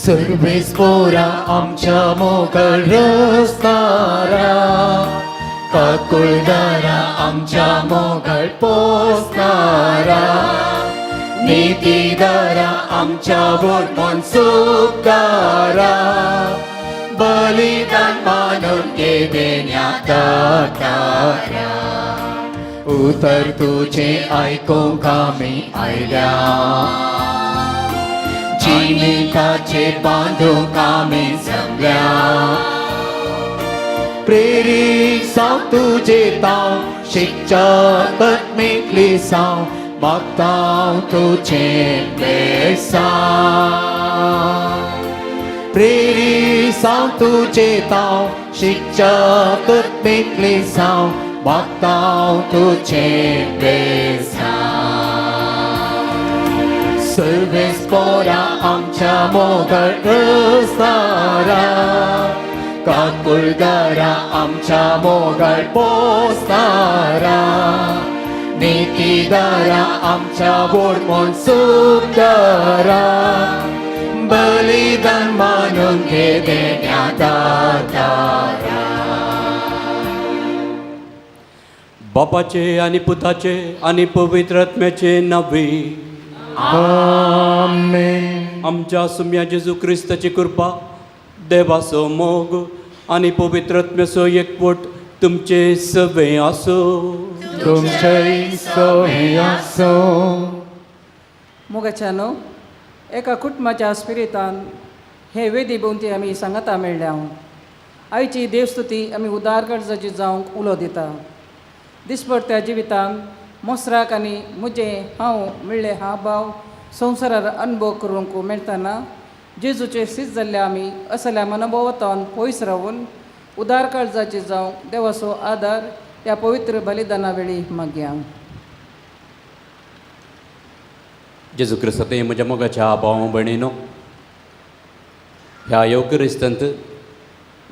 सर्वेस पोरा आमच्या मोगल रस्तारा, काकुळदारा आमच्या मोगल पोसणारा, नितीदारा आमच्या वोडमोन सुखदारा, बलिदान मानून घेदेन्या दातारा. उतर तुझे आयकूंक आमी आयल्या, जिविताचे बांदूंक आमी जमल्या. प्रेरीत जावं तुजे ताव शिकच्या आत्मीक साव, मागता तुजें बेसांव. प्रेरीत जावं तुजे ताव शिकच्या आत्मीक साव, मागता तुजें बेसांव. सर्वेस पोरा आमच्या मोगल रस्तारा, काकुळदारा आमच्या मोगल पोसणारा, नितीदारा आमच्या वोडमोन सुखदारा, बलिदान मानून घे देण्या दातारा. बापाचे आनी पुताचे आनी पवित्र आत्म्याचे नावे. आमेन. आमच्या सुम्या जेजू क्रिस्ताची कृपा, देवाचो मोग आनी पवित्र आत्म्याचो एकवट तुमचे सवे आसो. तुमचेय सोहे आसो. मोगाच्यानो, एका कुटुंबाच्या स्पिरितान हे वेदी भोंवती आमी सांगाता मेळ्ळ्या. आयची देवस्तुती आमी उदार कर्जाची जावंक उलो दिता. दिसपडत्या जिवितान मोसराक आनी म्हजें हांव मेळ्ळे हा भाव संवसारार अनुभव करूंक मेळटना जेजूचे सीज जाल्ले आमी असल्या मनोभोवतान पयस रावून उदार काळजाची जावंक देवाचो आदार ह्या पवित्र बलिदाना वेळी मागया. जेजू क्रिस्तांत म्हज्या मोगाच्या भाव भयणीनो, ह्या येवक्रिस्तांत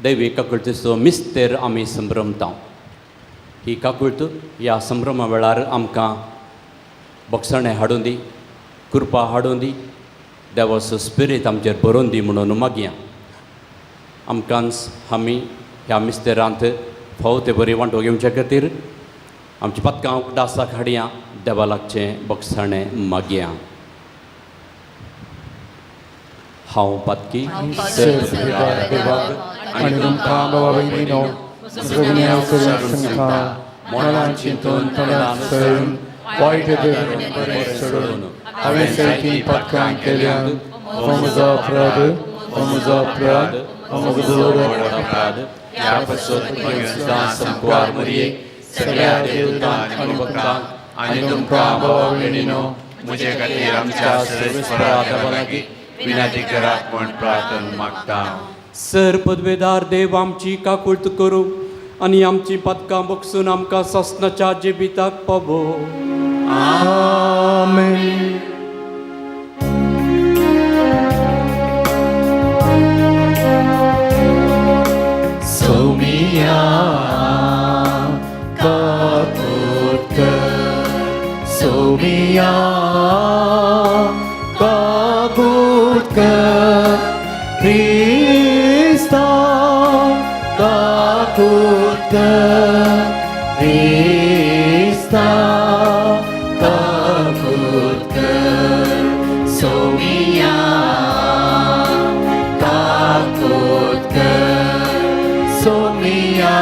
दैवी काकुळतीचो मिस्तेर आमी संभ्रमता. ही काकुळत ह्या संभ्रमा वेळार आमकां बक्षणें हाडून दी, कृपा हाडून दी, देवाचो स्पिरीत आमचेर बरोवन दी म्हणून मागया. आमकांच आमी ह्या मिस्तेरांत फावो ते बरी वांटो घेवचे खातीर आमची पातकां उगडासाक हाडया, देवा लागचें बक्षणें मागया. हांव पातकी सर्व देवाक आनी तुमकां बाबा भयणीनो सगळ्या सांगता, मनान चिंतून तोंडान सरून वायट धरून बरें सोडून हांवें सारकीं पथकां केल्यान. हो म्हजो अपराध, हो म्हजो अपराध, हो म्हजो व्हड अपराध. ह्या पासून म्हज्या संपवार मरयेक सगळ्या देवतांक आनी भक्तांक आनी तुमकां भावा भयणीनो म्हजे खातीर आमच्या सर्वेस्परा देवा लागीं विनंती करात म्हूण प्रार्थना मागता. सर पदवेदार देव आमची काकुळत करूं आनी आमची पातकां बगसून आमकां सासणाच्या जिविताक पावो. आमेन. सोमिया काकुळट, सोमिया काकुळट, क्रिस्ता काकुळट, क्रिस्ता काकुळट, सोमिया काकुळट, सोमिया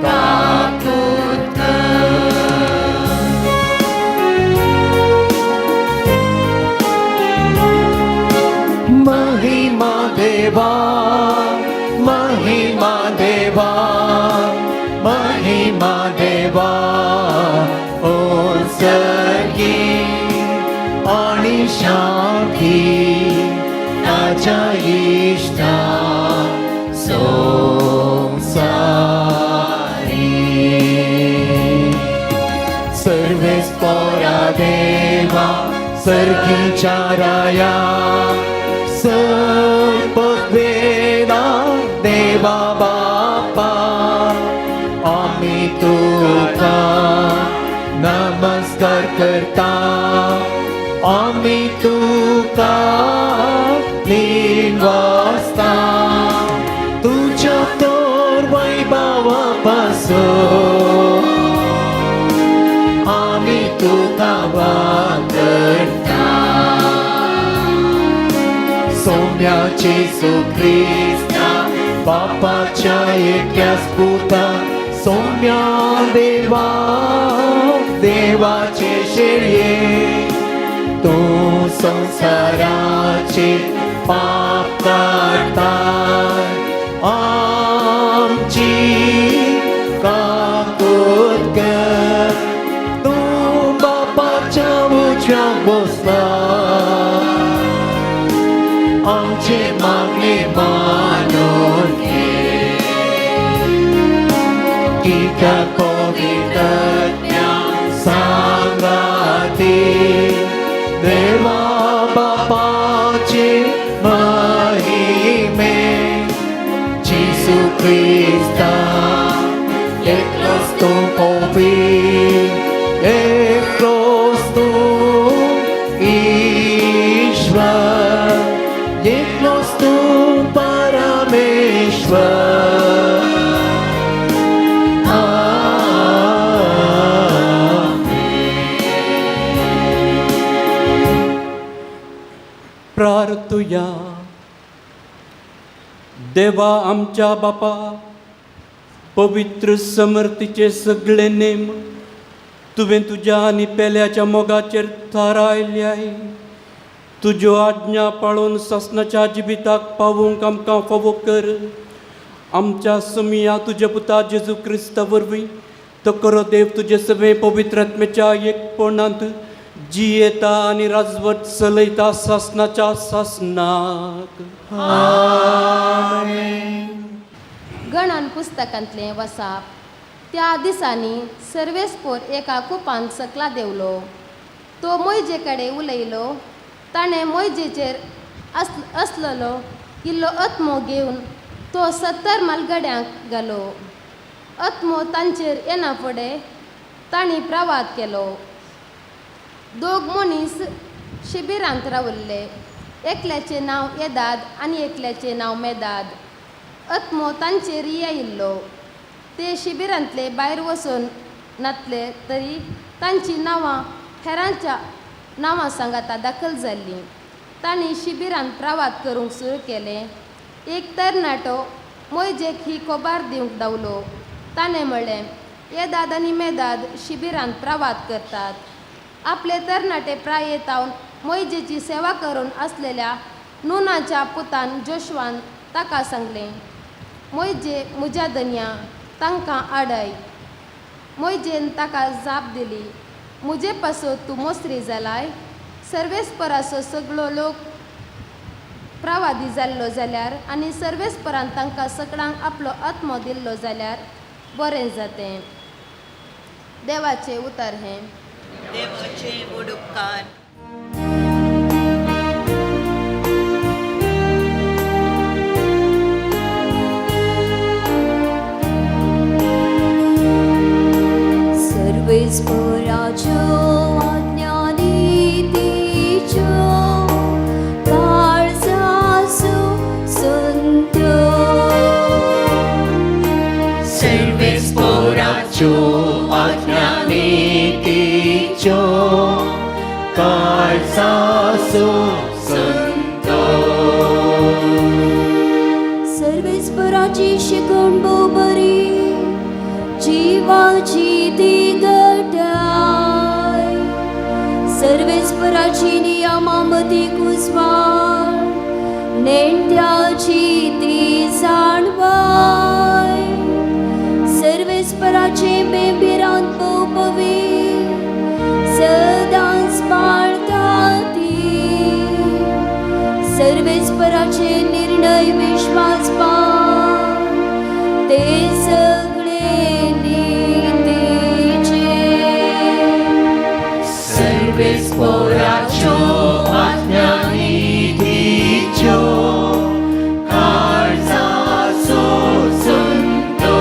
काकुळट. महिमा देवा, महिमा देवा, महिमा देवा, ओ सर्गी आणि शांती ताच्या इश्टा संसारी. सर्वेस पोरा देवा सर्गीच्या राया, सर्पवेदा देवा बापा, आमी तुका नमस्कार करता, आमी तुका वाजता तुज्या तोर वैभवा पासून आमी तुका वांगडता. सोम्या जेजू क्रिस्ता बापाच्या एकल्याच पुता सोम्या देवा देवाचे शेळये तूं संवसाराचे पाप काडटा आमची काकूत कर तूं बापाच्या उजव्याक बसला आमचे मागणे मानून घे. कित्याक पवित्रज्ञा सांगाती देवा बापाचे महिमे जेजू क्रिस्ता एकलोच तूं पवित्र एकलोच तूं ईश्वर एकलोच तूं परमेश्वर. प्रार्थुया. देवा आमच्या बापा, पवित्र समर्थीचे सगळे नेम तुवें तुज्या आनी पेल्याच्या मोगाचेर थारायल्याय. तुज्यो आज्ञा पाळून सासणाच्या जिविताक पावोवंक आमकां फावो कर. आमच्या समिया तुज्या पुता जेजू क्रिस्ता वरवीं तो खरो देव तुजे सगळे पवित्र आत्म्याच्या एकपणांत जियेता आनी राजवट चलयता सासणाच्या सासणाक. गणन पुस्तकांतलें वसाप. त्या दिसांनी सर्वेस्पोर एका कुपान सकला देंवलो. तो मोयजे कडेन उलयलो. ताणें मोयजेचेर आसलेलो इल्लो आत्मो घेवन तो 70 म्हालगड्यांक घालो. आत्मो तांचेर येना फुडें तांणी प्रवाद केलो. दोग मनीस शिबिरांत रावल्ले. एकल्याचें नांव येदाद आनी एकल्याचें नांव मेदाद. आत्मो तांचेर आयिल्लो. ते शिबिरांतले भायर वचून नातले तरी तांचीं नांवां हेरांच्या नांवां सांगाता दाखल जाल्लीं. तांणी शिबिरांत प्रवाद करूंक सुरू केलें. एक तरणाटो मोयजेक ही खबर दिवंक धांवलो. ताणें म्हणलें, येदाद आनी मेदाद शिबिरांत प्रवाद करतात. आपले तरणाटे प्रायेतावन मोयजेची सेवा करून आसलेल्या नुनाच्या पुतान जोशवान ताका सांगलें, मोयजे म्हज्या धनया, तांकां आडय. मोयजेन ताका जाप दिली, म्हजे पासत तूं मोसरी जालाय. सर्वेस्पराचो सगळो लोक प्रवादी जाल्लो जाल्यार आनी सर्वेस्परान तांकां सगळ्यांक आपलो आत्मो दिल्लो जाल्यार बरें जातें. देवाचें उतर हें. देवाचे व्हड उपकार. सर्वेस्पराच्यो आज्ञा नीतीच्यो काळजासु संत्यो. सर्वेस्पोराच्यो आज्ञा नीतीच्यो काळजासु संतो. सर्वेस्पराची शिकवण भोव बरी जिवाची ती गटाय. सर्वेस्पराची नियमां मती कुसवाळ नेणट्याची ती जाणवाय. सर्वेस्पराचे बेभिरांत भोव पवित्र सदांच पाळता ती. सर्वेस्पराचे निर्णय विश्वासपान ते सगळे नीतीचे. सर्वेस्पोराच्यो आज्ञा नीतीच्यो काळजाचो संतो.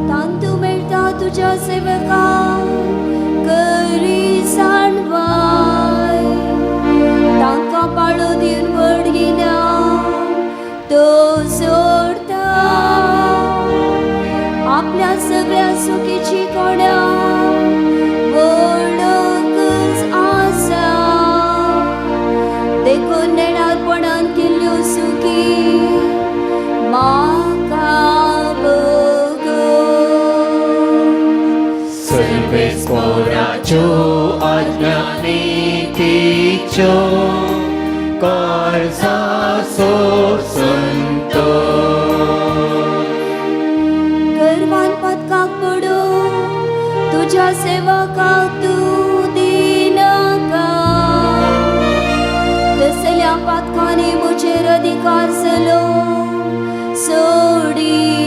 तांतू मेळटा तुज्या सेवकांक करी जाणवाय. तांकां पाळो दी काळजाचो संतो. गर्वान पदकाक पडू तुज्या सेवकाक तूं दिनाका, तसल्या पातकांनी म्हजेर अधिकार चलो सोडिनाका.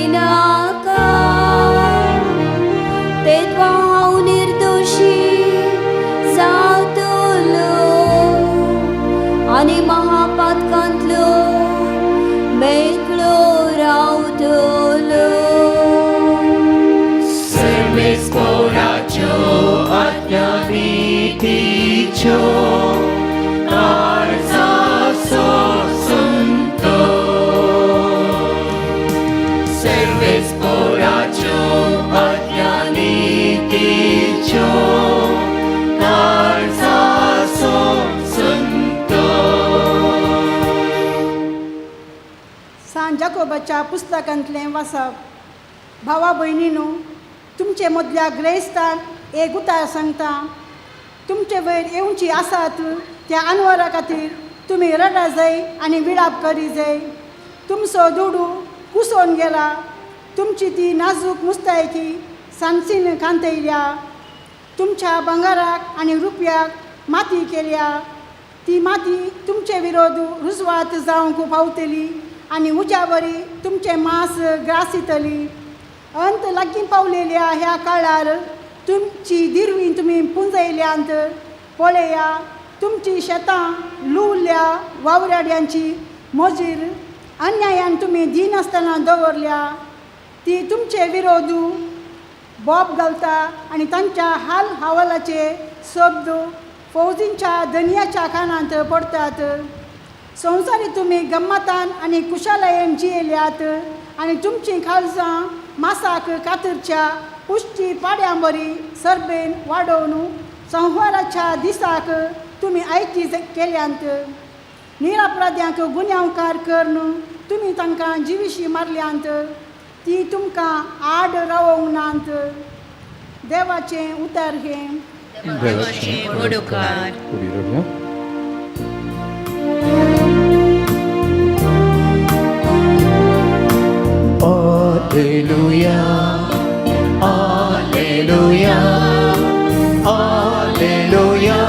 तेद्वा हांव निर्दोशी जातलो आनी महापातकांतलो मेकळो रावतलो. सर्वेस्पोराच्यो आज्ञा नितीच्यो काळजाचो संतो. सर्वेस्पोराच्यो आज्ञा नितीच्यो काळजाचो संतो. सांत जाकोबाच्या पुस्तकांतलें वाचप. भावा भयणीनू, तुमचे मदल्या ग्रेस्तान एक उतार सांगता. तुमचे वयर येवची आसात त्या अनवरा खातीर तुमी रडा जाय आनी विळाप करी जाय. तुमचो दुडू कुसोन गेला, तुमची ती नाजूक मुस्तायकी सांचीन कांतयल्या, तुमच्या भांगराक आनी रुपयाक माती केल्या. ती माती तुमचे विरोध रुजवात जावंक पावतली आनी उज्या वरी तुमचें मांस ग्रासितली. अंत लागीं पावलेल्या ह्या काळार तुमची दिरवी तुमी पुंजयल्यांत. पळया, तुमची शेतां लुवल्या वावराड्यांची मजीर अन्यायान तुमी दिनासतना दवरल्या. ती तुमचे विरोधू बोब घालता आनी तांच्या हाल हवालाचे शब्द फौजींच्या दनयाच्या कानांत पडटात. संवसारी तुमी गम्मतान आनी कुशालायेन जियेल्यात आनी तुमचीं काळजां मासाक कातरच्या पुश्टी पाड्यां बरी सरबेन वाडोवन संहाराच्या दिसाक तुमी आयती केल्यांत. निरापराध्यांक गुन्यांवकार करून तुमी तांकां जिविशी मारल्यांत. ती तुमकां आड रावोंक नात. देवाचें उतर हें. देवाचे व्हड उपकार. उबी रावया. Alleluia, Alleluia, Alleluia,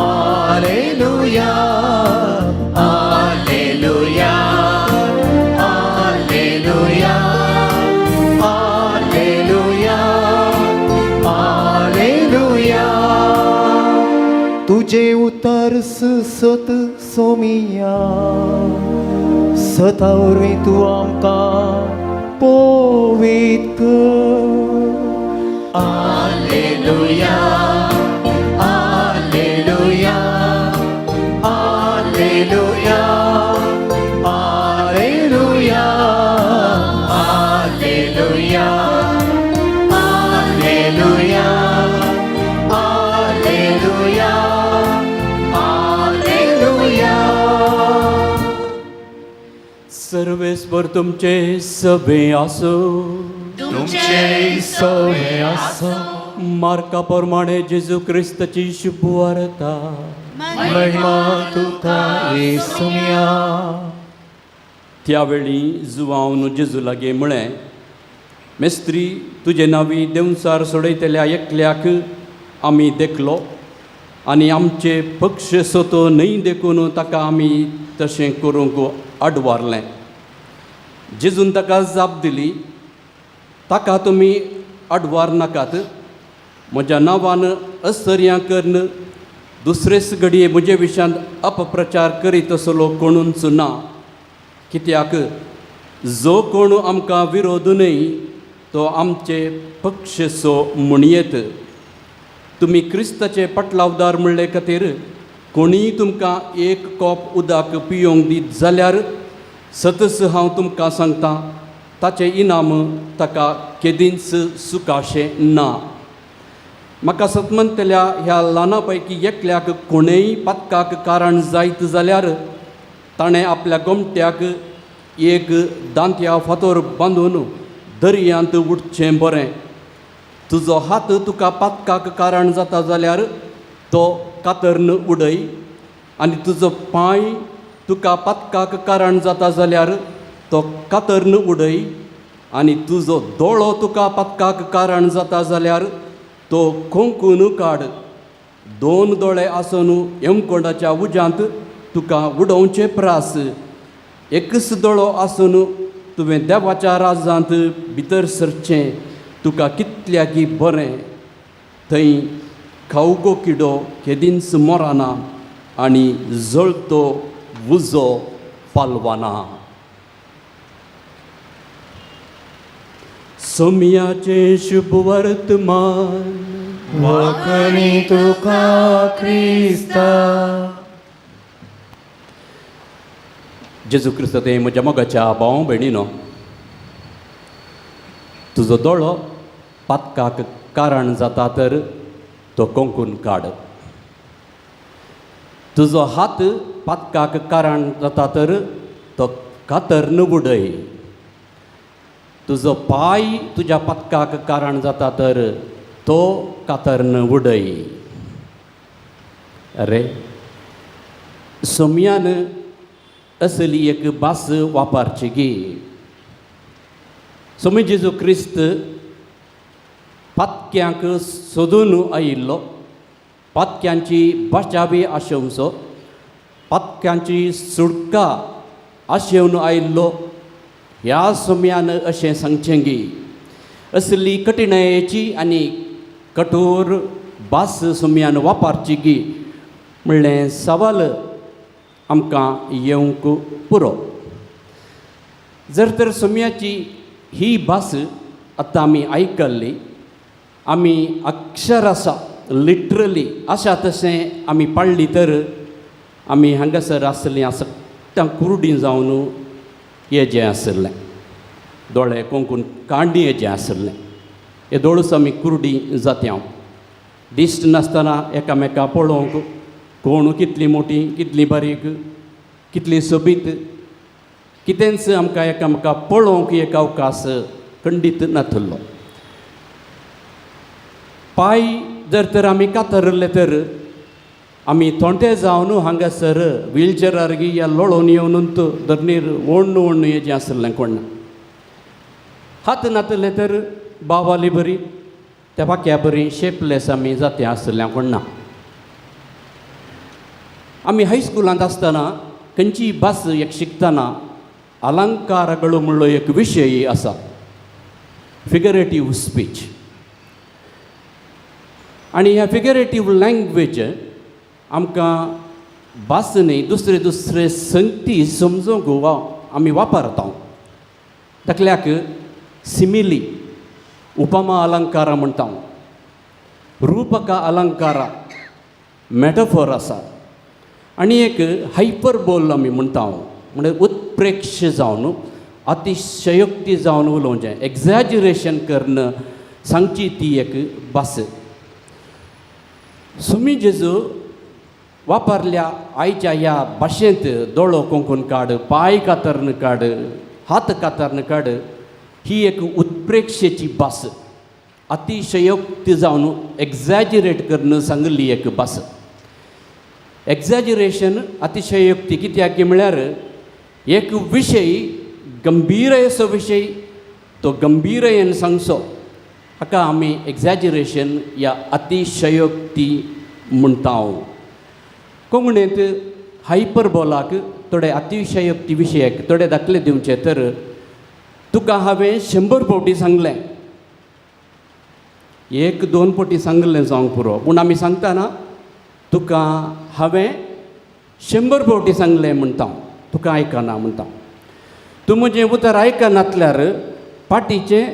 Alleluia, Alleluia, Alleluia, Alleluia, Alleluia. तुझे उतर सत सोमिया, सता वरवीं तूं आमकां पवित्र कर. Alleluia, Alleluia, Alleluia, Alleluia, Alleluia, Alleluia, Alleluia, Alleluia. सर्वेस्पर तुमचे सभे आसो. तुमचे सवे आसो. मार्का प्रमाणे जेजू क्रिस्ताची शुभवार्ता. महिमा तुका येसुया. त्यावेळी जुवावन जेजू लागीं म्हळें, मेस्त्री, तुजे नांवी देंवचार सोडयतल्या एकल्याक आमी देखलो आनी आमचे पक्ष सोतो न्हय देखून ताका आमी तशें करूंक आडवारलें. जेजून ताका जाप दिली, ताका तुमी आडवार नाकात. म्हज्या नांवान असर्यां करून दुसरेच घडये म्हजे विशयांत अपप्रचार करीत असलो कोणूच ना. कित्याक जो कोण आमकां विरोध न्हय तो आमचे पक्षसो म्हणयेत. तुमी क्रिस्ताचे पटलावदार म्हणले खातीर कोणीय तुमकां एक कोप उदक पियोंक दीत जाल्यार सतच हांव तुमकां सांगता, ताचें इनाम ताका केदींच सुखाशें ना. म्हाका सतमंतल्या ह्या ल्हाना पैकी एकल्याक कोणेय पातकाक कारण जायत जाल्यार ताणें आपल्या गोमट्याक एक दांत्या फातोर बांदून दर्यांत उठचें बरें. तुजो हात तुका पातकाक कारण जाता जाल्यार तो कातरन उडय आनी तुजो पांय तुका पातकाक कारण जाता जाल्यार तो कातरन उडय आनी तुजो दोळो तुका पातकाक कारण जाता जाल्यार तो खोंकून काड. दोन दोळे आसून यमकोंडाच्या उज्यांत तुका उडोवचे प्रास एकच दोळो आसून तुवें देवाच्या राजांत भितर सरचें तुका कितल्याकी बरें. थंय खावगो किडो केदींच मोराना आनी जळतो उजो पालवाना. सोमयाचें शुभ वर्तमान. वाखणी तुका क्रिस्ता. जेजू क्रिस्त ते म्हज्या मोगाच्या भाव भयणीनो, तुजो दोळो पातकाक कारण जाता तर तो कोंकून काड. तुजो हात पातकाक कारण जाता तर तो कातरन उडय. तुजो पांय तुज्या पातकाक कारण जाता तर तो कातरन उडय. अरे सोमयान असली एक भास वापरची गी. सोमी जेजू क्रिस्त पातक्यांक सोदून आयिल्लो, पातक्यांची बचावी आशेवचो, पातक्यांची सुटका आशेवन आयिल्लो. ह्या सोमयान अशें सांगचें गी. असली कठिणायेची आनी कठोर भास सोमयान वापरची गी म्हणलें सवाल आमकां येवंक पुरो. जर तर सोमयाची ही भास आतां आमी आयकल्ली, आमी अक्षर आसा लिटरली आसा तशें आमी पाळ्ळी तर आमी हांगासर आसलीं आसता कुर्डी जावन हेजें आशिल्लें, दोळे कोंकून कांडी हेजें आशिल्लें. हे दोळूच आमी कुर्डी जात्या दिश्ट नासतना एकामेका पळोवंक कोण कितली मोटी कितली बारीक कितली सोबीत कितेंच आमकां एकामेका पळोवंक एक अवकाश खंडीत नातलो. पांय जर तर आमी कातरले तर आमी थोंटे जावन हांगासर व्हीलचेरार गी या लोळोवन येवन धरणीर ओण्ण ओण्ण हेजें आशिल्लें कोण. हात नातले तर बावाली बरी त्या पाक्या बरी शेपलेस आमी जाते आशिल्लें कोण ना. आमी हायस्कुलांत आसतना खंयची भास एक शिकतना अलंकारಗಳು म्हणलो एक विशय आसा, फिगरेटीव स्पीच. आनी ह्या फिगरेटीव लँग्वेज आमकां भास न्ही दुसरे दुसरे संगती समजूंक वा आमी वापरता. धाकल्याक सिमिली उपमा अलंकारा म्हणटा, रूपका अलंकारा मॅटाफोर आसा आनी एक हायपरबोल आमी म्हणटा, म्हणजे उत्प्रेक्ष जावन अतिशयोक्ती जावन उलोवचें, एग्जॅजरेशन करून सांगची ती एक भास. सुमी जेजू वापरल्या आयच्या ह्या भाशेंत दोळो कोंकून काड, पांय कातरन काड, हात कातरन काड, ही एक उत्प्रेक्षेची भास, अतिशयोक्ती जावन एग्जॅजरेट करून सांगिल्ली एक भास. एग्जॅजरेशन अतिशयोक्ती कित्याक म्हळ्यार एक विशय गंभीर असो विशय तो गंभीरयेन सांगचो, हाका आमी एग्जॅजरेशन या अतिशयोक्ती म्हणटा. कोंकणींत हायपरबोलाक थोडे अतिशयोक्ती विशयाक थोडे दाखले दिवचे तर तुका हांवें 100 फावटी सांगलें, 1-2 फावटी सांगलें जावंक पुरो, पूण आमी सांगतना तुका हांवें 100 फावटी सांगलें म्हणटा, तुका आयकना म्हणटा. तूं म्हजें उतर आयकनातल्यार पाटीचें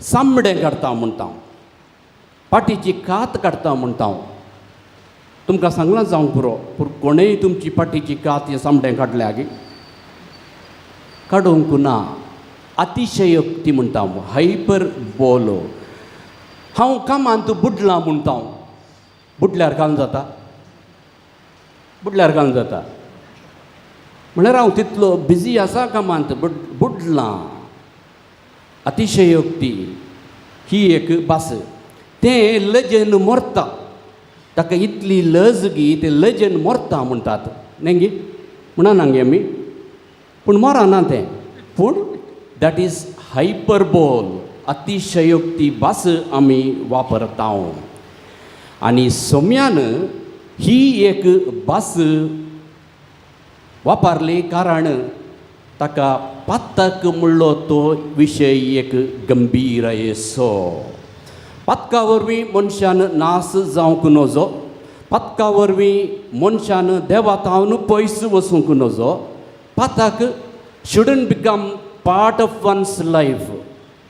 सामडें काडटा म्हणटा, पाटीची कात काडटा म्हणटा. तुमकां सांगलां जावंक पुरो, पूण कोणेय तुमची पाटीची कात हें सामडें काडल्या काडूंक ना. अतिशयोक्ती म्हणटा, हायपर बोलो. हांव कामांत बुडलां म्हणटा, बुडल्यार काम जाता, बुडल्यार काम जाता म्हळ्यार हांव तितलो बिजी आसा कामांत बुडलां. अतिशयोक्ती ही एक भास. तें लजेन मरता, ताका इतली लज गी ते लजेन मरता म्हणटात न्ही गी म्हणना गे आमी पूण मरना तें पूण that is हायपरबोल अतिशयोक्ती भास आमी वापरता. आनी सोम्यान ही एक भास वापरली कारण ताका पातक म्हणलो तो विशय एक गंभीर असो. पातका वरवीं मनशान नास जावंक नजो, पातका वरवीं मनशान देवा थावन पयस वचूंक नजो. पातक shouldn't become part of one's life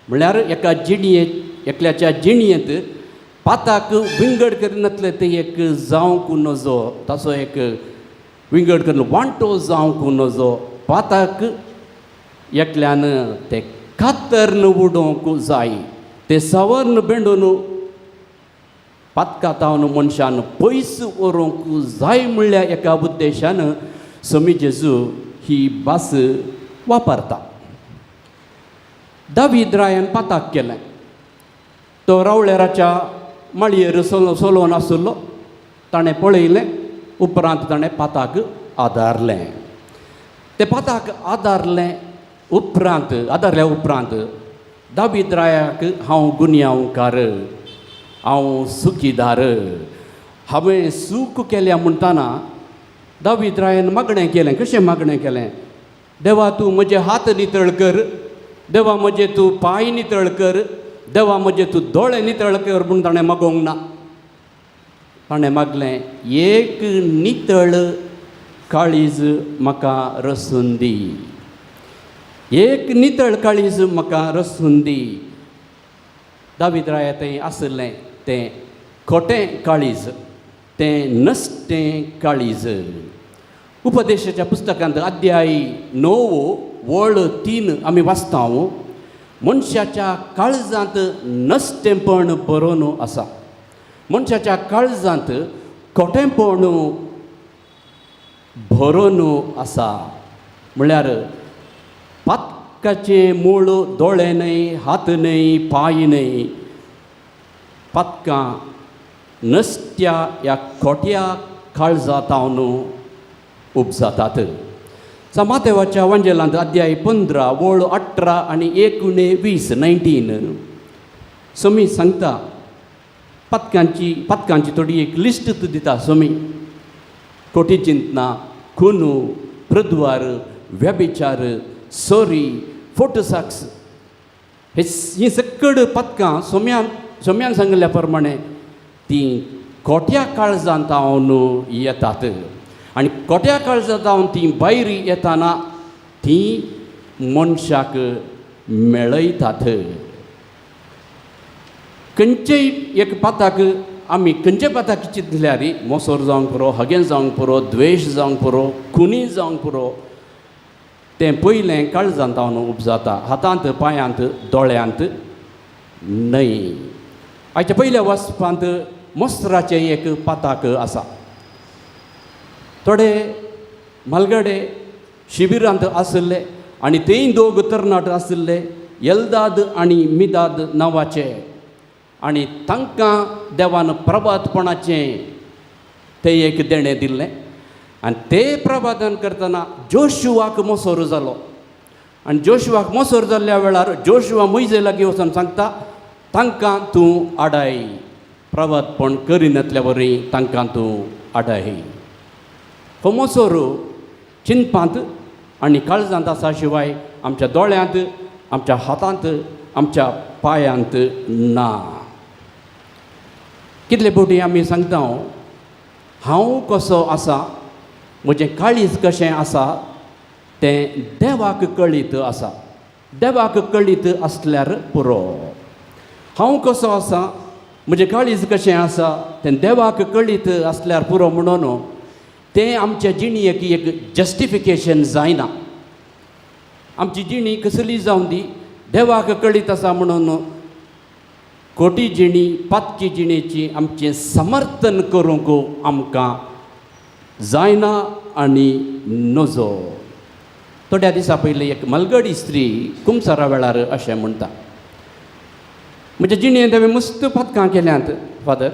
म्हळ्यार एका जिणये एकल्याच्या जिणयेंत पाताक विंगड करिनातलें तें एक जावंक नजो, ताचो एक विंगड करून वांटो जावंक नजो. पाताक एकल्यान तें कातਰਨ उडोवंक जाय, तें सवर्ण बेंडून पातका तावन मनशान पयस व्हरूंक जाय म्हणल्या एका उद्देशान समी जेजू ही भास वापरता. दावीद रायान पाताक केलें, तो रावळेराच्या माळयेर सोलोवन आशिल्लो, ताणें पळयलें, उपरांत ताणें पाताक आदारलें. तें पाताक आदारलें उपरांत आदारल्या उपरांत दावीद रायाक हांव गुन्यांवकार, हांव सुखीदार, हांवें सूख केल्या म्हणटना दावीद रायान मागणें केलें. कशें मागणें केलें? देवा तूं म्हजे हात नितळ कर, देवा म्हजे तूं पांय नितळ कर, देवा म्हजे तूं दोळे नितळ कर म्हूण ताणें मागोवंक ना. ताणें मागलें एक नितळ काळीज म्हाका रसून दी, एक नितळ काळीज म्हाका रसून दी. दावीद राया थंय आशिल्लें तें खोटें काळीज, तें नश्टें काळीज. उपदेशाच्या पुस्तकांत अध्याय 9 वळ 3 आमी वाचता, मनशाच्या काळजांत नश्टेंपण बरोवन आसा, मनशाच्या काळजांत खोटेंपण भरोवन आसा. म्हळ्यार पातकाचें मूळ दोळे न्हय, हात न्हय, पांय न्हय, पातकां नश्ट्या ह्या खोट्या काळजा तावन उपजातात. मातेवाच्या वांजेलांत अध्याय 15 वळ 18 आनी 19 19 समी सांगता पातकांची पातकांची थोडी एक लिस्ट दिता समी. कोटी चिंतना, खुनू, प्रद्वार, व्यभिचार, सोरी, फोटोसाक्स, हे हीं सकड पातकां सोम्यान सोम्यान सांगिल्ल्या प्रमाणे तीं खोट्या काळजांत हांव येतात आनी खोट्या काळजांत हांव तीं भायर येताना तीं मनशाक मेळयतात. खंयचेय एक पाताक आमी खंयचे पाताक चिंतल्यार मोसोर जावंक पुरो, हगें जावंक पुरो, द्वेश जावंक पुरो, खुनी जावंक पुरो, तें पयलें काळजांत हांव उपजाता, हातांत, पांयांत, दोळ्यांत न्हय. आयच्या पयल्या वाचपांत मोसराचें एक पाताक आसा. थोडे म्हालगडे शिबिरांत आशिल्ले आनी तेय दोग तरणाटे आशिल्ले, येलदाद आनी मिदाद नांवाचे, आनी तांकां देवान प्रभातपणाचें तें एक देणें दिल्लें. आनी ते प्रवादन करतना जोशुवाक मोसोर जालो आनी जोशुवाक मोसोर जाल्ल्या वेळार जोशुवा मोयजे लागीं वचून सांगता तांकां तूं आडाय, प्रवादपण करिनातल्या वरी तांकां तूं आडाय. हो मोसोर चिंतपांत आनी काळजांत आसा शिवाय आमच्या दोळ्यांत, आमच्या हातांत, आमच्या पांयांत ना. कितले फावटी आमी सांगता हांव कसो आसा, म्हजें काळीज कशें आसा तें देवाक कळीत आसा, देवाक कळीत आसल्यार पुरो. हांव कसो आसा, म्हजें काळीज कशें आसा तें देवाक कळीत आसल्यार पुरो म्हणून तें आमच्या जिणेक एक जस्टिफिकेशन जायना. आमची जिणी कसली जावं दी, देवाक कळीत आसा म्हणून खोटी जिणी, पातकी जिणेची आमचें समर्थन करूंक आमकां जायना आनी नजो. थोड्या दिसां पयलीं एक मलगडी स्त्री कुमसारा वेळार अशें म्हणटा, म्हज्या जिणेंत हांवें मस्त पातकां केल्यांत फादर,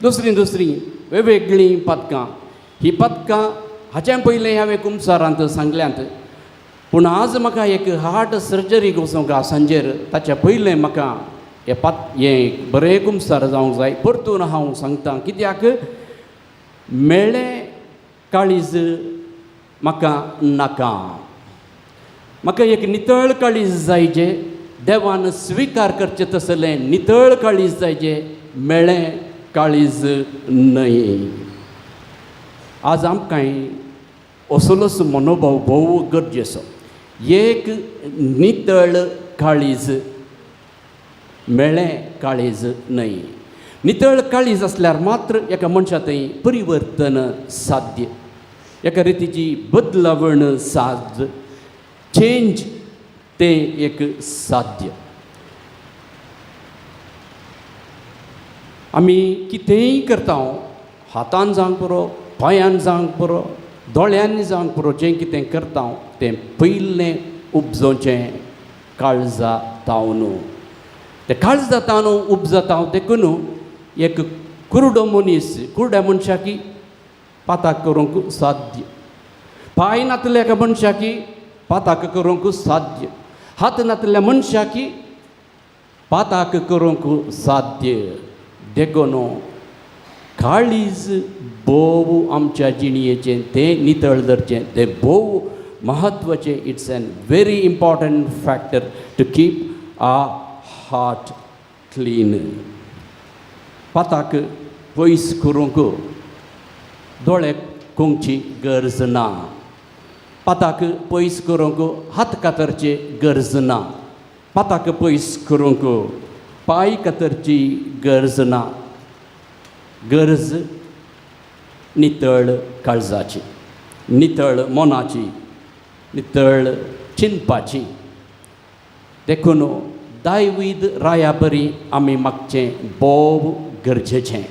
दुसरीं दुसरीं वेगवेगळीं पदकां. ही पदकां हाच्या पयलें हांवें कुमसारांत सांगल्यांत, पूण आज म्हाका एक हार्ट सर्जरी वचूंक सांजेर, ताच्या पयलें म्हाका हें हें बरें कुमसार जावंक जाय. परतून हांव सांगता कित्याक मेळ्ळें काळीज म्हाका नाका, म्हाका एक नितळ काळीज जाय जे देवान स्विकार करचें तसलें नितळ काळीज जाय जे मेळ्ळें काळीज न्हय. आज आमकां असलोच मनोभाव भोव गरजेचो. एक नितळ काळीज, मेळ्ळें काळीज न्हय. नितळ काळीज आसल्यार मात्र एका मनशा थंय परिवर्तन साध्य, एका रितीची बदलावण साध्य, चेंज तें एक साध्य. आमी कितेंय करता, हातान जावंक पुरो, पांयान जावंक पुरो, दोळ्यांनी जावंक पुरो, जें कितें करता तें पयलें उपजोवचें काळजा तावन. तें काळजा तावन उपजता देखून एक कुरडो मनीस, कुरड्या मनशाकी पाताक करूंक साध्य, पांय नातल्या एका मनशाकी पाताक करूंक साध्य, हात नातल्या मनशाकी पाताक करूंक साध्य. देखून काळीज भोव आमच्या जिणयेचें तें नितळ धरचें, तें भोव म्हत्वाचें. It's an very important factor to keep a heart clean. पाताक पयस करूंक दोळे कोंकची गरज ना, पाताक पयस करूंक हात कातरची गरज ना, पाताक पयस करूंक पांय कातरची गरज ना. गरज नितळ काळजाची, नितळ मनाची, नितळ चिंतपाची. देखून दायवीद राया बरी आमी मागचें भोव गरजेचें.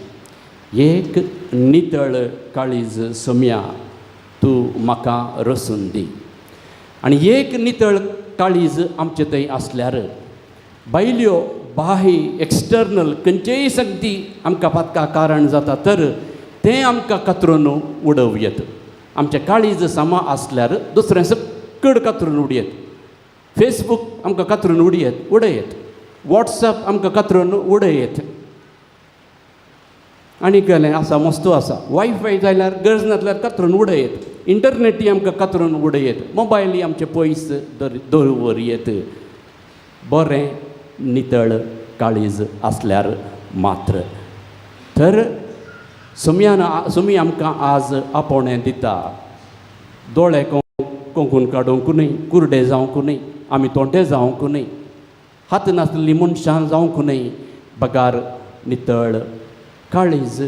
एक नितळ काळीज सोम्या तूं म्हाका रसून दी. आनी एक नितळ काळीज आमचे थंय आसल्यार भायल्यो बाह्य एक्सटर्नल खंयचेय संगती आमकां पातका कारण जाता तर तें आमकां कातरून उडोवं येत. आमचें काळीज समा आसल्यार दुसरें सकड कातरून उडयत. फेसबूक आमकां कातरून उडयत उडयत, वॉट्सएप आमकां कातरून उडयत, आनी गेलें आसा मस्तू आसा. वायफाय जाल्यार गरज नासल्यार कातरून उडयत, इंटरनेटय आमकां कातरून उडयत, मोबायलय आमचे पयस दवर येत. बरें नितळ काळीज आसल्यार मात्र. तर सुमयान सुमी आमकां आज आपोवणें दिता, दोळे कोंकून काडूंक न्हय, कुरडे जावंक न्हय, आमी तोंडे जावंक न्हय, हात नासलीं मनशां जावंक न्हय, बगार नितळ काळीज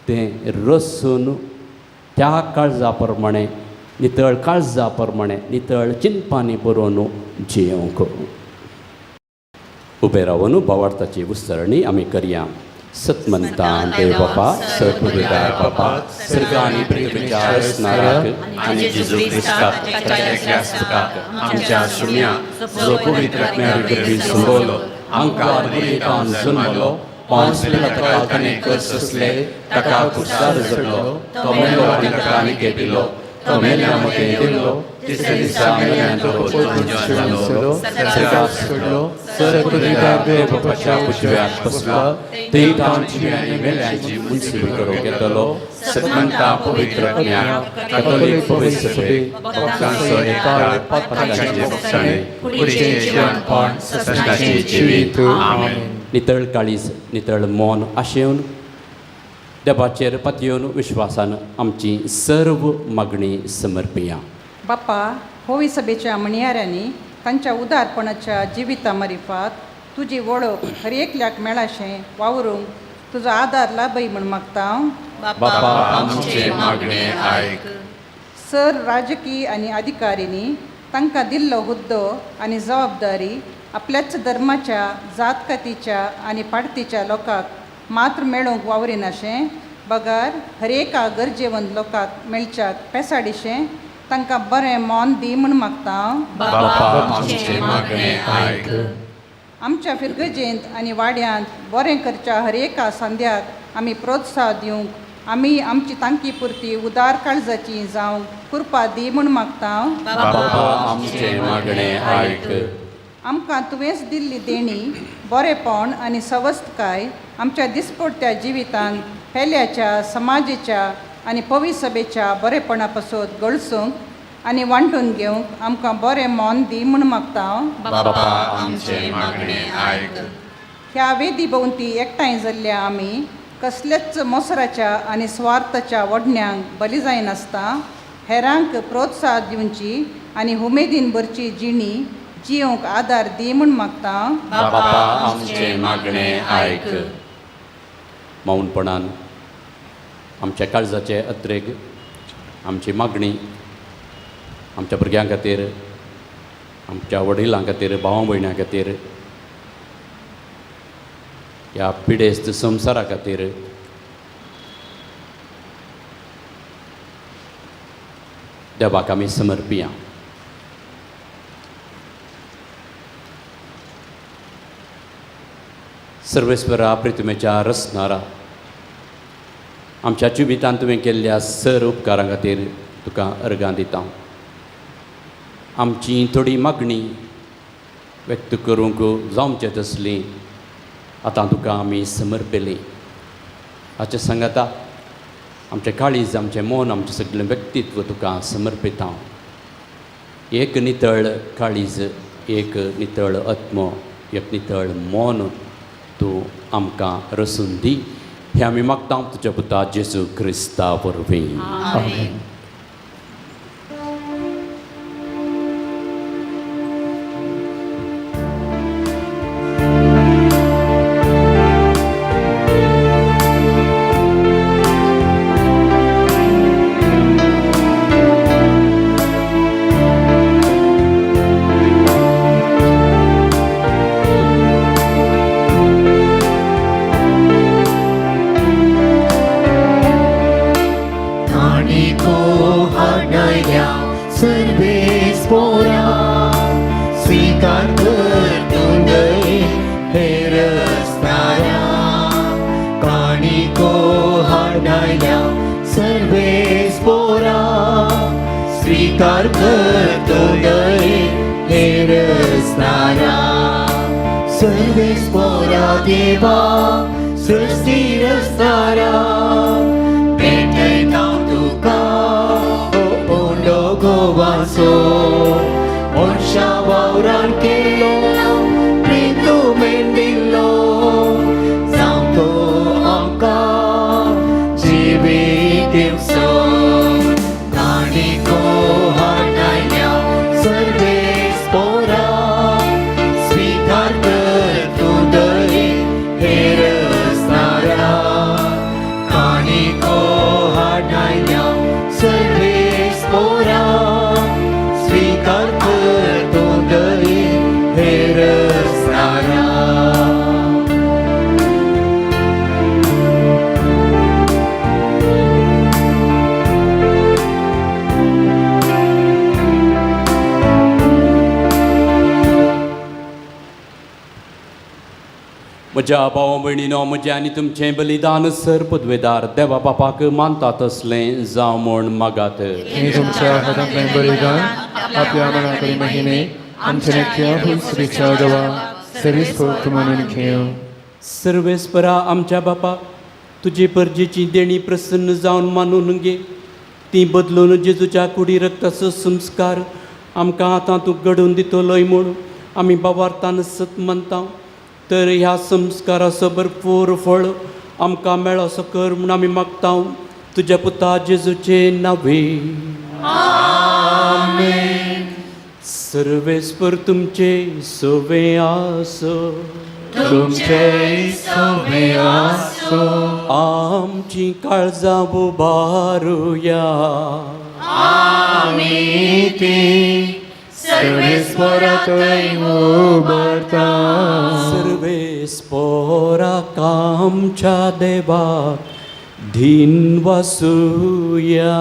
तें रसून त्या काळजा प्रमाणें, नितळ काळजा प्रमाणें, नितळ चिंतपांनी बरोवन जियोवंक. उबे रावन भावार्थाची उस्तरणी आमी करया. सतमंता देव बापा, सर्वपुरुदार बापा, सर्ग आनी पृथ्वीच्या रचणाराक आनी जेजू क्रिस्ताक ताच्या एकल्या सुताक आमच्या सुम्या जो पवित्र आत्म्या गर्भी संभवलो, आमकां दुयेंतान जन्मलो, पांच पिलाताका ताणें कर सोंसले, ताका कुर्सार जगलो, तो मेलो आनी ताका निकेपिलो, तो मेल्या मदें देंवलो, तिसऱ्या दिसा मेल्ल्यान तो परतून जिवन जालो, सर्गाक सोडलो, सर्वपुरुदार देव बापाच्या उजव्याक बसला, थंय तावन जिव्या आनी मेल्यांची मुन्सिफ करूंक येतलो. सतमंता पवित्र आत्म्या, कॅथोलीक पवित्र सभेक, भक्तांचो एकचार, पातकांचें भोगसणें, कुडीचें जिवनपण, सदांचें जिवीत. आमेन. नितळ काळीज, नितळ मन आशेवन देवाचेर पातयेवन विश्वासान आमची सर्व मागणी समर्पिया. बाप्पा, होवी सभेच्या म्हणयाऱ्यांनी तांच्या उदारपणाच्या जिविता मारिफात तुजी वळख हर एकल्याक मेळाशें वावरूंक तुजो आदार लाभय म्हूण मागता हांव. बापा, आमचें मागणें आयक. सर राजकीय आनी अधिकारींनी तांकां दिल्लो हुद्दो आनी जबाबदारी आपल्याच धर्माच्या, जातकातीच्या आनी पाडतीच्या लोकांक मात्र मेळोवंक वावरिनाशें, बगर हर एका गरजेवंत लोकांक मेळच्याक पेसाडिशें तांकां बरें मन दी म्हूण मागता हांव. बापा, आमचें मागणें आयक. आमच्या फिरगजेंत आनी वाड्यांत बरें करच्या हर एका संद्याक आमी प्रोत्साह दिवंक आमी आमची तांकी पुरती उदार काळजाची जावंक कृपा दी म्हूण मागता. बापा आमचें मागणें आयक. आमकां तुवेंच दिल्ली देणी बरेपण आनी सवस्तकाय आमच्या दिसपडत्या जिवितांत पेल्याच्या समाजेच्या आनी पवी सभेच्या बरेपणा पासत गळसूंक आनी वांटून घेवंक आमकां बरें मन दी म्हूण मागता. बापा आमचें मागणें आयक. ह्या वेदी भोंवती एकठांय जाल्ल्या आमी कसल्याच मोसराच्या आनी स्वार्थाच्या वडण्यांक बली जायनासता हेरांक प्रोत्साह दिवची आनी उमेदीन भरची जिणी जियोंक आदार दी म्हूण मागता. बापा आमचें मागणें आयक. मौनपणान आमच्या काळजाचे अत्रेग, आमची मागणी आमच्या भुरग्यां खातीर, आमच्या वडिलां खातीर, भावा भयणां खातीर, ह्या पिडेस्त संवसारा खातीर देवाक आमी समर्पिया. सर्वेस्वरा प्रितमेच्या रसनारा, आमच्या जिवितांत तुवें केल्ल्या सर उपकारां खातीर तुका अर्गां दिता. आमची थोडी मागणी व्यक्त करूंक जावचे तसली आतां तुका आमी समर्पिली. हाचे सांगाता आमचें काळीज, आमचें मन, आमचें सगळें व्यक्तित्व तुका समर्पिता. एक नितळ काळीज, एक नितळ आत्मो, एक नितळ मन तूं आमकां रसून दी. हें आमी मागता तुज्या पुता जेजू क्रिस्ता वरवीं. आमेन. स्वीकार करतो दये हे रसनारा, सर्वेस पोरा देवा सृष्टी रसनारा, भेटयता तुका ओंडो गोवासो, मनशा वावरान केलो प्रितू मेंदिल्लो, जावं तो आमकां जिवीत दिवचो. म्हज्या भाव भयणीनो, म्हजें आनी तुमचें बलिदान सर पदवेदार देवा बापाक मानता तसलें जावं म्हूण मागात. तुमच्या हातांतलें बलिदान आपल्या मना कडेन महिमे आमच्या नित्य देवा सर्वीस म्हणून घेवं. सर्वेस्परा आमच्या बापा, तुजे परजेची देणी प्रसन्न जावन मानून घे. ती बदलून जेजूच्या कुडी रक्ताचो संस्कार आमकां आतां तूं घडोवन दितलोय म्हूण आमी बाबार्थान सत मानता. तर ह्या संस्काराचो भरपूर फळ आमकां मेळोसो कर म्हूण आमी मागता तुज्या पुता जेजूचे नावे. आमेन. सर्वेस्पर तुमचे सवे आसो, तुमचे सवे आसो. आमची काळजां उबारुया, आमी ती सर्वेस्परातय उबारता. सर्वेस्पराक आमच्या देवाक धीन वासुया,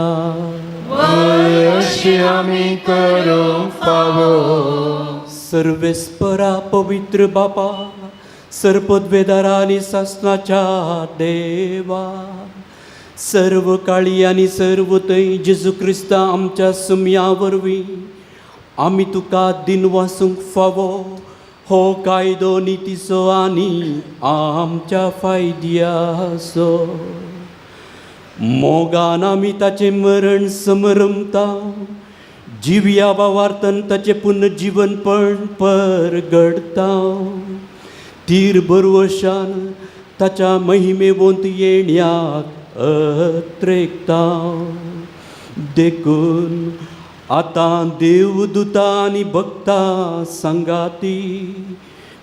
अशी आमी करूंक फावो. सर्वेस्परा पवित्र बापा, सर्पद्वेदारा आनी सासणाच्या देवा, सर्व काळी आनी सर्व थंय जेजू क्रिस्ता आमच्या सुमया वरवीं आमी तुका दिनवासूंक फावो हो कायदो नितीचो आनी आमच्या फायद्याचो। मोगान आमी ताचें मरण समरमता, जिवया बावार्तन ताचें पुनर्जीवनपण परगडता, तीर बरवशान ताच्या महिमेवंत येण्याक अत्रेकता। देखून आतां देवदूता आनी भक्ता सांगाती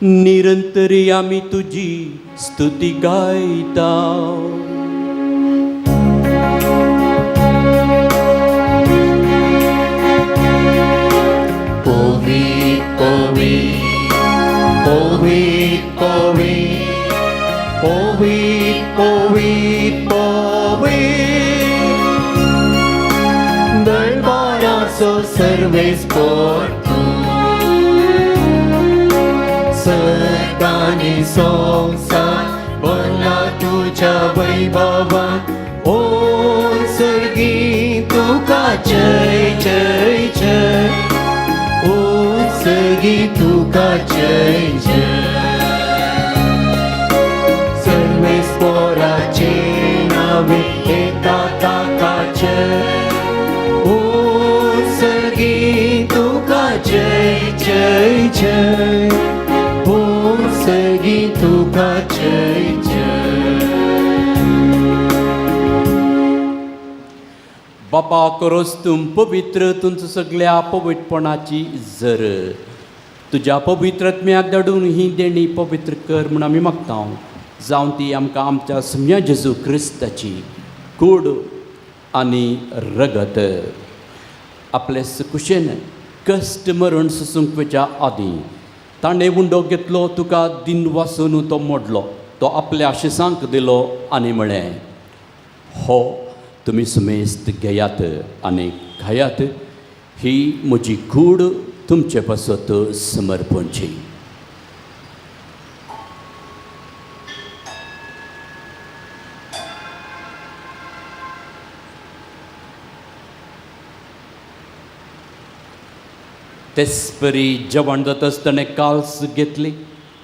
निरंतरी आमी तुजी स्तुती गायता। पवित्र पवित्र पवित्र पवित्र पवित्र पवित्र दरबाराचो सर्वेस्पर तूं, सर्गानी संवसार भरला तुज्या वैभवान, ओ सर्गी तुका जय जय जय, ओ सर्गी तुका जय जय। सर्वेस्पराचे नावे येता ताका जय, ओ सर्गी तुका जय जय जय, ओ सर्गी तुका जय जय। बापा करोस तूं पवित्र तुमचो सगळ्या पवित्रपणाची जर तुज्या पवित्र आत्म्याक धाडून ही देणी पवित्र कर म्हूण आमी मागता, जावन ती आमकां आमच्या सुम्या जेजू क्रिस्ताची कूड आनी रगत आपले कुशेन कश्ट मरण सोसूंक वच्या आदीं ताणें उंडो घेतलो, तुका दिन वासून तो मोडलो, तो आपल्या आशिसांक दिलो आनी म्हळें, हो तुमी सुमेस्त घेयात आनी खायात, ही म्हजी कूड तुमचे पासत समर्पणची। तेचपरी जेवण जाताच ताणें काल्स घेतली,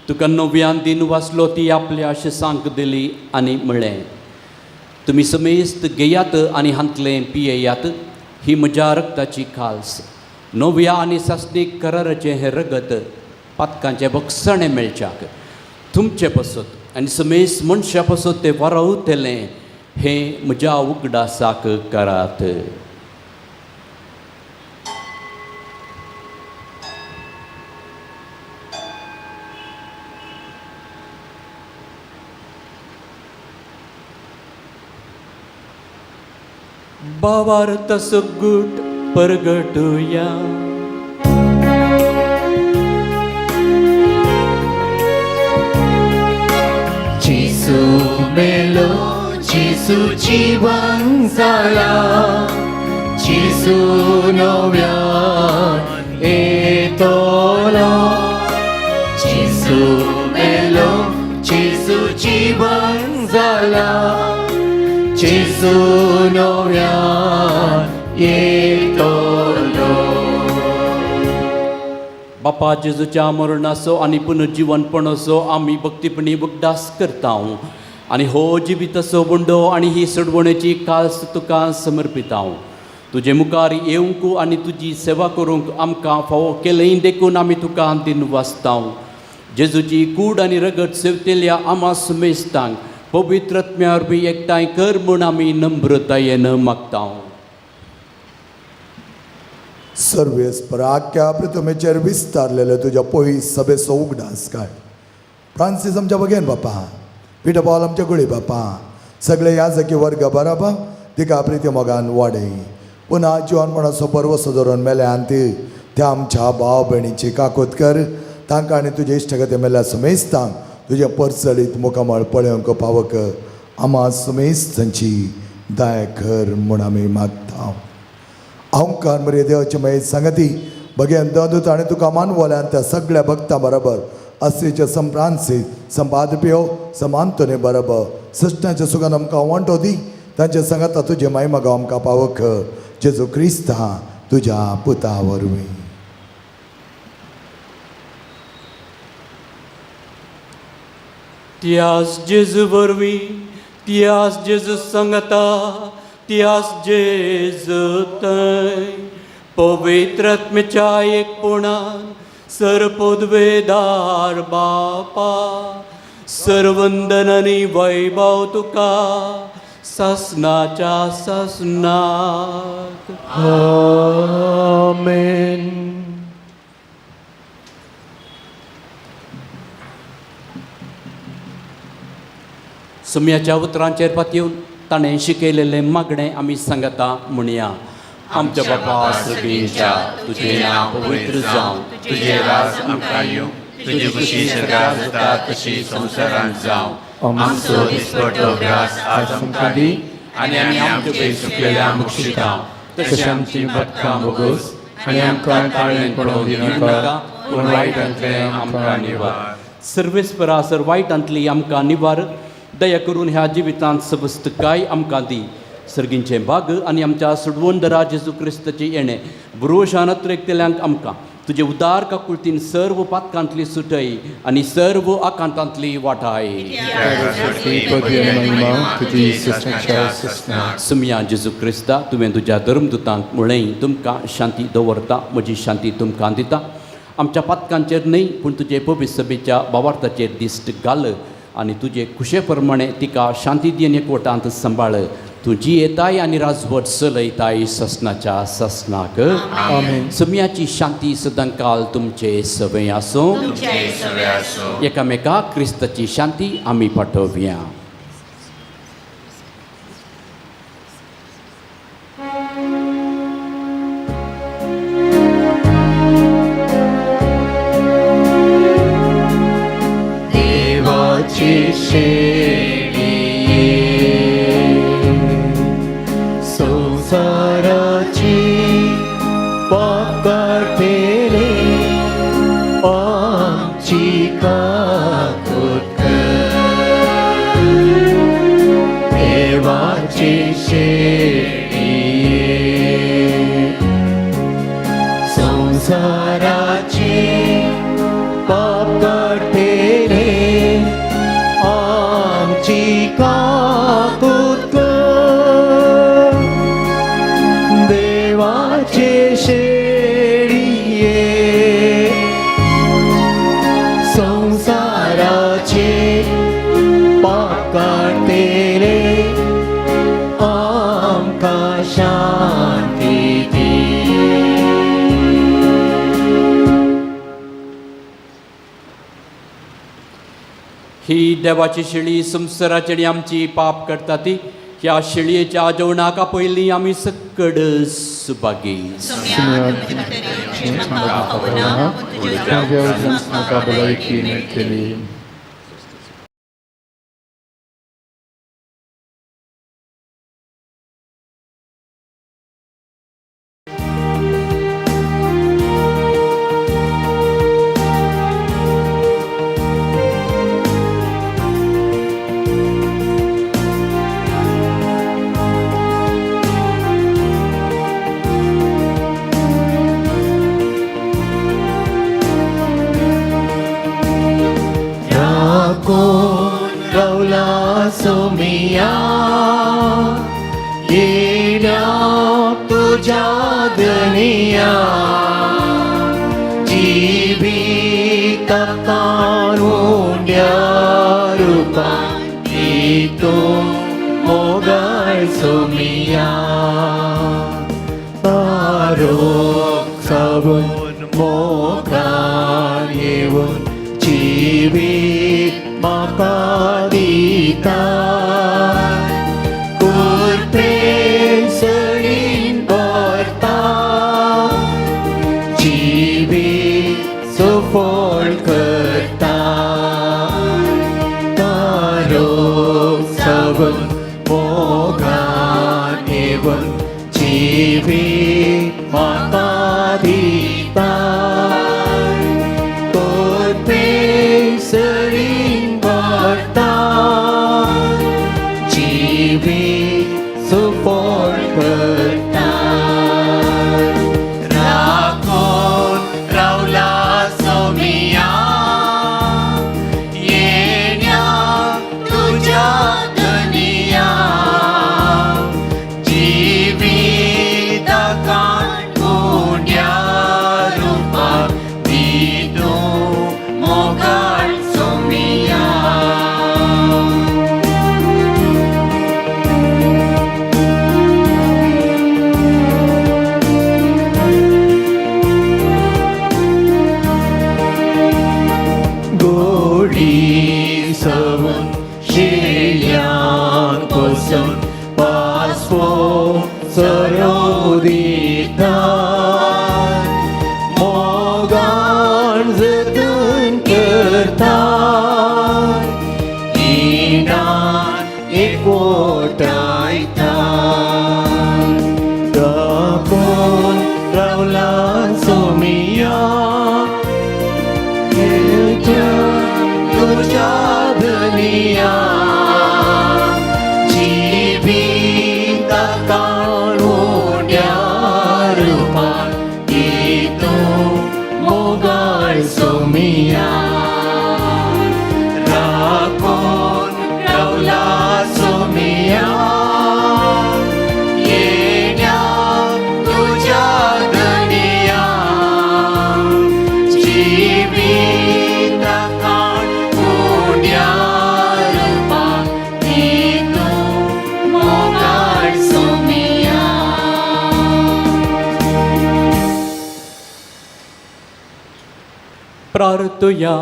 तुका नव्यान दिन वाचलो, ती आपल्या आशिसांक दिली आनी म्हळें, तुमी समेस्त घेयात आनी हांतलें पियेयात, ही म्हज्या रक्ताची काल्स, नव्या आनी सासणीक कराराचें हें रगत पातकांचें बक्षणें मेळच्याक तुमचे पासत आनी समेस्त मनशां पासत तें वारावतलें, हें म्हज्या उगडासाक करात। बाबार तसो गुट परगटुया। जेसू मेलो, जेसू जीवन जाला, जेसू नव्यान येतलो, जेसू मेलो, जेसू जीवन जाला, जेसू नव्यान येतलो। बापा जेजूच्या मरणाचो आनी पुनर्जीवनपणाचो आमी भक्तीपणी उगडास करता आनी हो जिविताचो बंडो आनी ही सोडवणेची काल्स तुका समर्पिता। तुजे मुखार येवंक आनी तुजी सेवा करूंक आमकां फावो केलें देखून आमी तुका दिन वाचता। जेजूची कूड आनी रगत सेवतेल्या आमा सुमेस्तांक पवित्र आत्म्या वरवीं एकठांय कर म्हूण आमी नम्रतायेन मागता। सर्वेस्पर आख्या प्रथमेचेर विस्तारलेले तुज्या पयस सभेचो उगडास काड। फ्रांसीस आमच्या बगेन बापा, पिटर पावल आमच्या गुळी बापा, सगळे याजकी वर्ग बराबर तिका प्रिती मोगान वाडय। पुन्हा जिवनपणाचो परवसो धरून मेल्या आनी ती त्या आमच्या भाव भयणीची काकूत कर, तांकां आनी तुजे इश्टगती मेल्या सुमेस्तांक तुजें परचलीत मुखामळ पळोवंक पावक आमा सुमेस्तांची दया कर म्हूण आमी मागता। अहंकार मरे देवाचे मयत सांगती बगेन दंद ताणें तुका मानवल्यान त्या सगळ्या भक्तां बरोबर असीचे सम फ्रांसीस सम पाद्रपियो सम आंतोनी बरोबर सृष्टाच्या सुखान आमकां वांटो दी तांचे सांगाता तुजे मायमगाव आमकां पावक जेजू क्रिस्ता तुज्या पुता वरवीं. त्यास जेजू वरवीं, त्यास जेजू सांगता, त्यास जेजू थंय पवित्र आत्म्याच्या एकपणान सरपोदवेदार बापा सर्वंदन आनी वैभव तुका सासनाच्या सासनाक. आमेन. सुम्याच्या उतरांचेर पातयेवन ताणें शिकयलेलें मागणें आमी सांगता म्हणया. आमच्या बापा सर्गीच्या, तुजें नांव पवित्र जावं, तुजें राज आमकां येवं, तुजी खुशी स्वर्गात जाता तशी संवसारांत जावं. आमचो दिसपट्टो ग्रास आज आमकां दी आनी आमी आमचे पै चुकलेल्या मुक्षिता तशें आमची बदकां भोगोस आनी आमकां ताळेन पडोवंक दिनाका, पूण वायटांतलें आमकां निवार. सर्वेस्परा सर वायटांतली आमकां निवार, दया करून ह्या जिवितांत सबस्तकाय आमकां दी. सर्गींचें भाग आनी आमच्या सुडवंदरा जेजू क्रिस्ताचें येणें भुरवशान अत्रेकतल्यांक आमकां तुजे उदार काकुळतीन सर्व पातकांतली सुटय आनी सर्व आकांतांतली वाटाय. सुमया जेजू क्रिस्ता, तुवें तुज्या धर्मदुतांक म्हळें, तुमकां शांती दवरता, म्हजी शांती तुमकां दिता. आमच्या पातकांचेर न्हय पूण तुजे पवित्र सभेच्या बावार्थाचेर दिश्ट घाल आनी तुजे खुशे प्रमाणे तिका शांती दिवन एकवटांत सांबाळ. तूं जियेताय आनी राजवट चलयताय ससनाच्या ससनाक. सुमयाची शांती सदांकाल तुमचे सवय आसूं. एकामेका क्रिस्ताची शांती आमी पाठोवया. देवाची शेळये संसाराची पाप काडटले आमची काकूत कर. देवाची शेळये संसाराची पाप काडटले आमची काकूत कर. देवाचे शेळये संसाराचे पाप काडटले आमकां शांती दी. ही देवाची शेळी संवसाराची आनी आमची पाप करता ती ह्या शेळयेच्या जेवणाक पयलीं आमी सक्कड सुभागी. भलायकी मेळटली. रावला सोमिया येण्या तुझ्या धनिया जिवीत कारुण्या रुपा तो मोगाळ सोमिया तारोक सावून मोगान येवन जिवीत म्हाका दिता कुरप्रेम सडीन भरता जिवीत सुफळ करता तारोक सावून मोगान येवन जिवीत म्हाका दिता. सुफळ करता. राखून रावला सोमिया येण्या तुज्या धनिया, जिविता काणकुण्या रुपाक दी तूं मोगाळ सोमिया. गोडी सवन शिळ्यान कोसून पासवो सरो दिता, मोगान जतन करता, इनान एकवटायता. राखून रावला सोमिया तुझ्या धनिया, जिविता काणुण्या रुपाक दी तूं मोगाळ सोमिया. राखून रावला सोमिया येण्या तुज्या धनिया, जिविता काणकुण्या रुपाक दी तूं मोगाळ सोमिया. प्रार्थुया.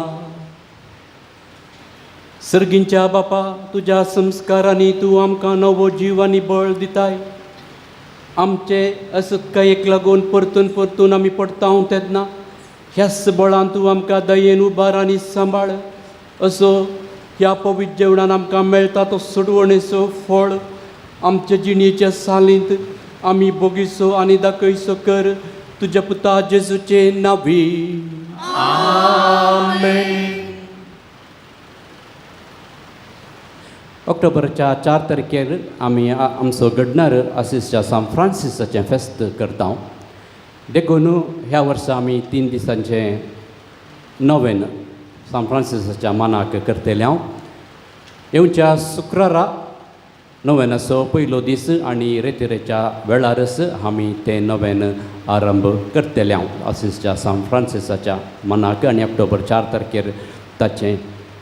सर्गींच्या बापा, तुज्या संस्कारांनी तूं आमकां नवो जीव आनी बळ दिताय. आमचे असत्कायेक लागून परतून परतून आमी पडटा तेन्ना ह्याच बळान तूं आमकां दयेन उबार आनी सांबाळ. असो ह्या पवित्र जेवणान आमकां मेळटा तो सोडवणेचो फळ आमचे जिणेच्या सालींत आमी बोगीसो आनी दाखयसो कर, तुज्या पुता जेजूचे नांवी. आमेन. ऑक्टोबरच्या 4 तारखेर आमी आमचो घडणार आसिसच्या सान फ्रांसिसाचें फेस्त करता. देखून ह्या वर्सा आमी 3 दिसांचें नोवेन सान फ्रांसिसाच्या मानाक करतले. हांव येवच्या शुक्रारा नोवेनाचो पयलो दीस आनी रेतिरेच्या वेळारच आमी तें नोवेन आरंभ करतले हांव आसिसच्या सान फ्रांसिसाच्या मानाक आनी ऑक्टोबर 4 तारखेर ताचें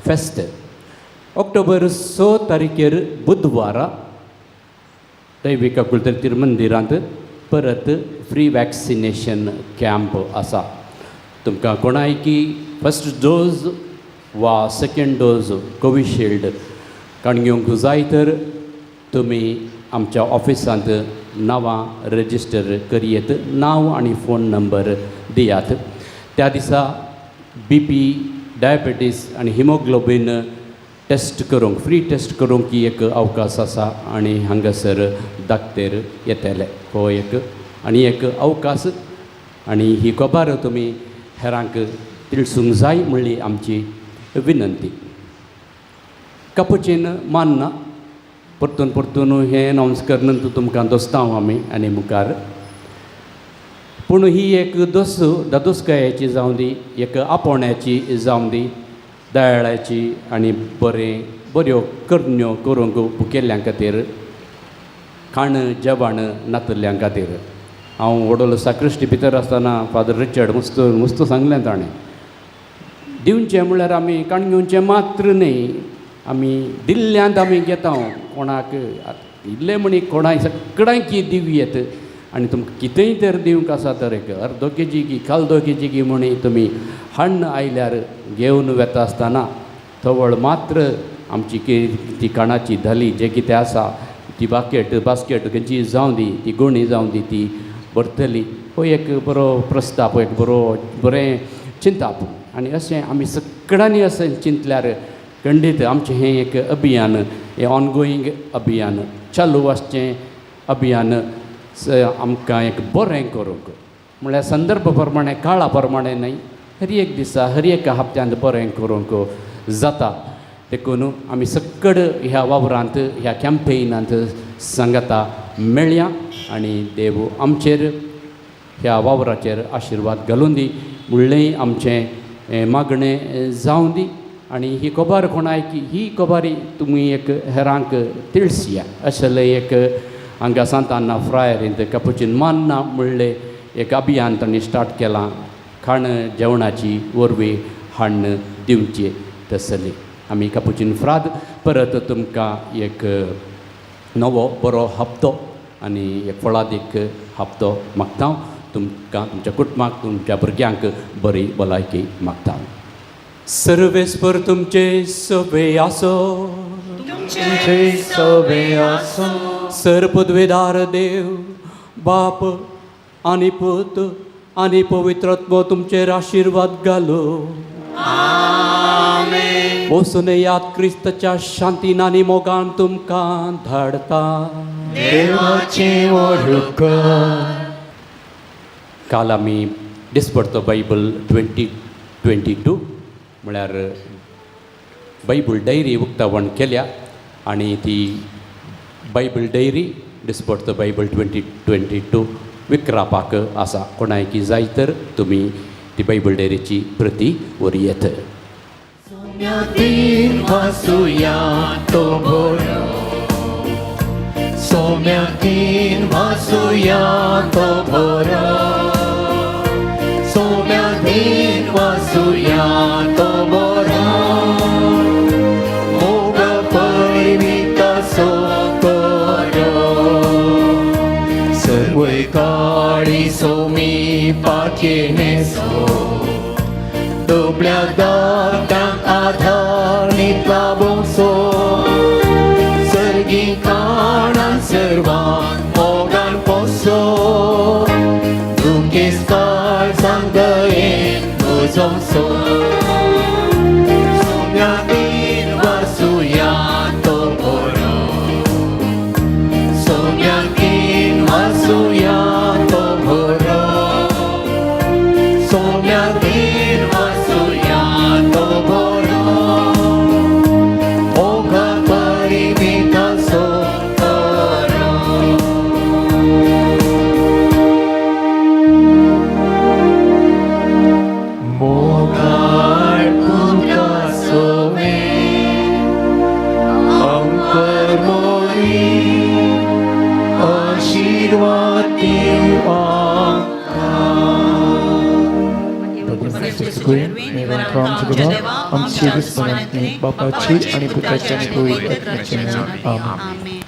फेस्त. ऑक्टोबर 6 तारखेर बुधवारा दैविक कुलतरीर मंदिरांत परत फ्री वॅक्सिनेशन कॅम्प आसा. तुमकां कोणायकी फर्स्ट डोज वा सेकंड डोज कोविशिल्ड काण घेवंक जाय तर तुमी आमच्या ऑफिसांत नांवां रजिस्टर करयेत, नांव आनी फोन नंबर दियात. त्या दिसा बी पी, डायबेटीस आनी हिमोग्लोबीन टेस्ट करूंक, फ्री टेस्ट करूंक ही एक अवकाश आसा आनी हांगासर दाक्तेर येतले. हो एक आनी एक अवकाश आनी ही खबर तुमी हेरांक तिळसूंक जाय म्हणली आमची विनंती. कपुचीन मानना परतून परतून हें अनावन्स करन तुमकां दोस्तांव आमी आनी मुखार. पूण ही एक दोस दादोसकायेची जावं दी, एक आपोवण्याची जावं दी, दयाळाची आनी बरें बऱ्यो करण्यो करूंक भुकेल्ल्यां खातीर, खाण जेवण नातिल्ल्यां खातीर. हांव व्हडलो साक्रिस्ती भितर आसतना फादर रिचर्ड मुस्त मुस्त सांगलें ताणें, दिवचें म्हणल्यार आमी काण घेवचें मात्र न्हय, आमी दिल्ल्यांत आमी घेता. कोणाक इल्लें म्हणी कोणाक सगळ्यांक दिवयेत आनी तुमकां कितेंय तर दिवंक आसा तर एक अर्दो केजी की कालदो केजी की म्हणी तुमी हाण्ण आयल्यार घेवन वेता आसतना तवळ मात्र आमची ती काणाची धाली जें कितें आसा ती बाकेट बास्केट खंयची जावं दी, ती गोणी जावं दी, ती भरतली. हो एक बरो प्रस्ताप, एक बरो बरें चिंताप. आनी अशें आमी सगळ्यांनी अशें चिंतल्यार खंडीत आमचें हें एक अभियान, हें ऑनगोईंग अभियान चालू आसचें अभियान आमकां एक बरें करूंक म्हणल्यार संदर्भ प्रमाणे काळा प्रमाणे न्हय, हर एक दिसा हर एका हप्त्यांत बरें करूंक जाता. देखून आमी सक्कड ह्या वावरांत ह्या कॅम्पेनांत सांगाता मेळया आनी देव आमचेर ह्या वावराचेर आशिर्वाद घालून दी म्हणलेंय आमचें मागणें जावं दी. आनी ही खबर कोणायकी ही खबरी तुमी एक हेरांक तिळसिया असलें एक हांगा सांताना फ्रायरींत कपुचीन मान्ना म्हणलें एक अभियान तांणी स्टार्ट केलां खाण जेवणाची वरवीं हाडून दिवची तसली. आमी कपुचीन फ्राद परत तुमकां एक नवो बरो हप्तो आनी एक फळादीक हप्तो मागता. तुमकां तुमच्या कुटुंबाक तुमच्या भुरग्यांक बरी भलायकी मागता. सर्वेस्पर तुमचे सवे आसो तुमचे सवे आसो. सर पदवेदार देव बाप आनी पूत आनी पवित्रात्मो तुमचेर आशिर्वाद घालो. वचून याद क्रिस्ताच्या शांतीन आनी मोगान तुमकां धाडता. देवाचें व्हड. काल आमी दिसपडतो बायबल 2022 म्हळ्यार बायबल डायरी उक्तावण केल्या आनी ती बायबल डायरी दिसपडतो बायबल 2022 विक्रापाक आसा. कोणायकी जाय तर तुमी ती बायबल डायरीची प्रती व्हरयेत. सोम्यातीन वासुया तो बरो, सोम्यातीन वासुया तो बरो, सोम्यातीन वासुया तो बरो, मोग परिमिता सो करो, सर्वय काळी सोमी पाठयेने सो, दुबळ्या दातांक आधार नितला बोसो, सर्गी काणान सर्वांक मोगान पोसो, दुखेस्त काळजांक दयेन उजोवचो, सोम्यातीन वासुया तो बरो, सोम्यातीन वासुया तो बरो, सोम्यातीन वासुया तो बरो, मोगा परिमिता सो करो. मोगाळ तुमकां सोवे अंकर मोरी आशिर्वाद दिवं आमकां. आमची दुस्मनांतली बापाची आणि पुताची आणि पवित्र आत्म्याच्या नावान. आमेन.